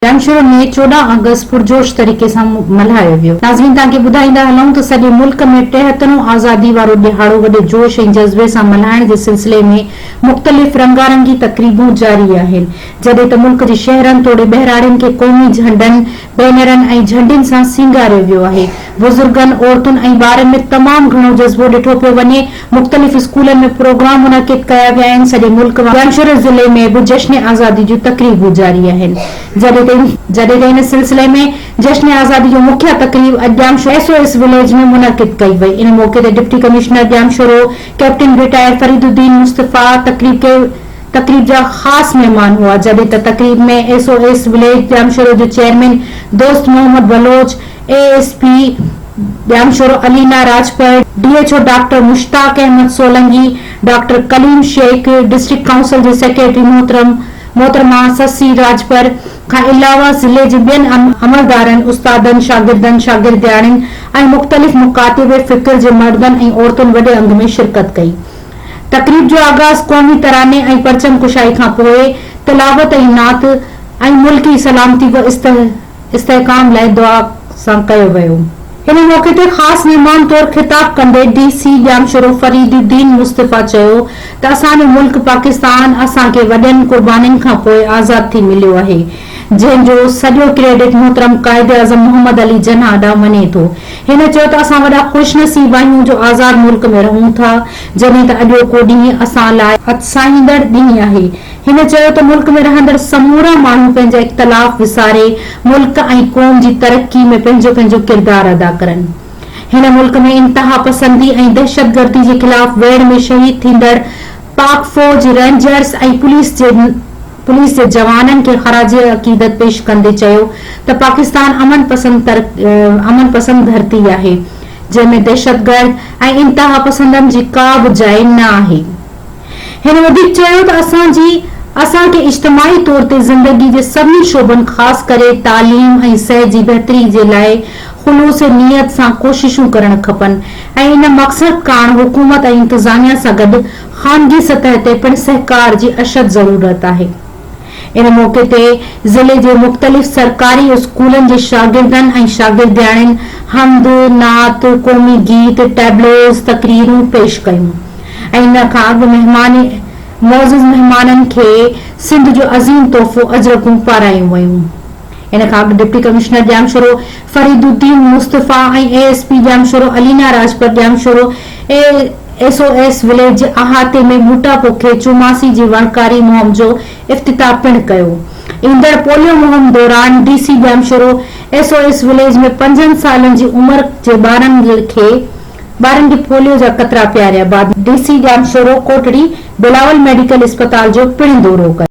Jamshoro ۾ 14 August پرجوش طريقي سان ملهايو ويو. ناظرين توهان کي ٻڌائيندا هلون ته سڄي ملڪ ۾ ٽيهترون آزادي وارو ڏهاڙو وڏي جوش ۽ جذبي سان ملهائڻ جي سلسلي ۾ مختلف رنگارنگي تقريبون جاري آهن جڏهن ته ملڪ جي شهرن توڙي ٻهراڙين کي قومي جهنڊن، بينرن ۽ جهنڊين سان سينگاريو ويو آهي. بزرگن، عورتن ۽ ٻارن ۾ تمام گهڻو جذبو ڏٺو پيو وڃي. مختلف اسڪولن ۾ پروگرام منعقد ڪيا ويا آهن. سڄي ملڪ مان ڄامشورو ضلعي ۾ به جشن آزادي جون تقريبون جاري آهن. جڏهن ته جڏهن ته ان سلسلي ۾ جشن آزادي جو مکيه تقريب اڄ Jamshoro S O S village ۾ منعقد ڪئي وئي. ان موقعي تي deputy commissioner Jamshoro captain retire Farid Uddin Mustafa تقريب کي تقريب جا خاص مهمان هئا. جڏهن ته تقريب ۾ S O S village Jamshoro جو chairman Dost Muhammad Baloch, A S P Jamshoro Alina Rajpar, D H O doctor Mushtaq Ahmed Solangi, doctor Kaleem Shaikh, district council جي سيڪريٽري محترم محترمه سسي راڄپر کان علاوه ضلعي جي ٻين عملدارن، استادن، شاگردن، شاگردياڻين ۽ مختلف مڪاتب فڪر جي مردن ۽ عورتن وڏي انگ ۾ شرڪت ڪئي. تقريب جو آغاز قومي تراني ۽ پرچم ڪشائي کان پوء تلاوت ۽ نعت ۽ ملڪي سلامتي و استحڪام لاء دعا سان ڪيو ويو. ان موقعي تي خاص مهمان طور خطاب ڪندي ڊي سي ڄامشورو فريد الدين مصطفيٰ چيو ته اسان جو ملڪ پاڪستان اسان کي وڏين قربانين کان پوء آزاد ٿي مليو آهي جنهن جو سڄو ڪريڊٽ محترم قائداعظم محمد علي جناح ڏانهن وڃي ٿو. هن چيو ته اسان وڏا خوش نصيب آهيون جو آزاد ملڪ ۾ رهون ٿا جڏهن ته اڄوڪو ڏينهن اسان لاء اتساهيندڙ ڏينهن آهي. هن چيو ته ملڪ ۾ رهندڙ سمورا ماڻهو پنهنجا اختلاف وساري ملڪ ۽ قوم جي ترقي ۾ پنهنجو پنهنجو ڪردار ادا ڪرن. هن ملڪ ۾ انتهاپسندي ۽ دهشتگردي جي خلاف ويڙهه ۾ شهيد ٿيندڙ پاڪ فوج، رينجرز ۽ پوليس جي پوليس جي جوانن کي خراج عقيدت پيش ڪندي چيو ته پاڪستان امن پسند امن پسند ڌرتي آهي جنهن ۾ دهشتگرد ۽ انتهاپسندن جي ڪا به جاء نه آهي. هن وڌيڪ چيو ته اسان جي اسان کي اجتماعي طور تي زندگي جي سڀني شعبن خاص ڪري تعليم ۽ صحت جي بهتري جي لاء خلوص نيت سان ڪوششون ڪرڻ کپن ۽ ان مقصد ڪاڻ حڪومت ۽ انتظاميا سان گڏ خانگي سطح تي پڻ سهڪار جي اشد ضرورت آهي. ان موقعي تي ضلعي جي مختلف سرڪاري اسڪولن جي شاگردن ۽ شاگردياڻين حمد، نعت، قومي گيت، ٽيبلوز، تقريرون پيش ڪيون ۽ ان کان اڳ مهمان معزز مهمانن کي سنڌ جو عظيم تحفو اجرڪون پارايون ويون. ان کان اڳ deputy commissioner Jamshoro Farid Uddin Mustafa ۽ A S P Jamshoro Alina Rajpar Jamshoro A S O S village جي احاطي ۾ ٻوٽا پوکي چوماسي جي وڻڪاري مهم جو افتتاح پڻ ڪيو. ايندڙ پوليو مهم دوران D C Jamshoro S O S village ۾ پنجن سالن جي عمر جي ٻارن کي ٻارن کي پوليو جا قطرا پياريا بعد D C Jamshoro Kotri Bilawal medical اسپتال جو پڻ دورو ڪيو.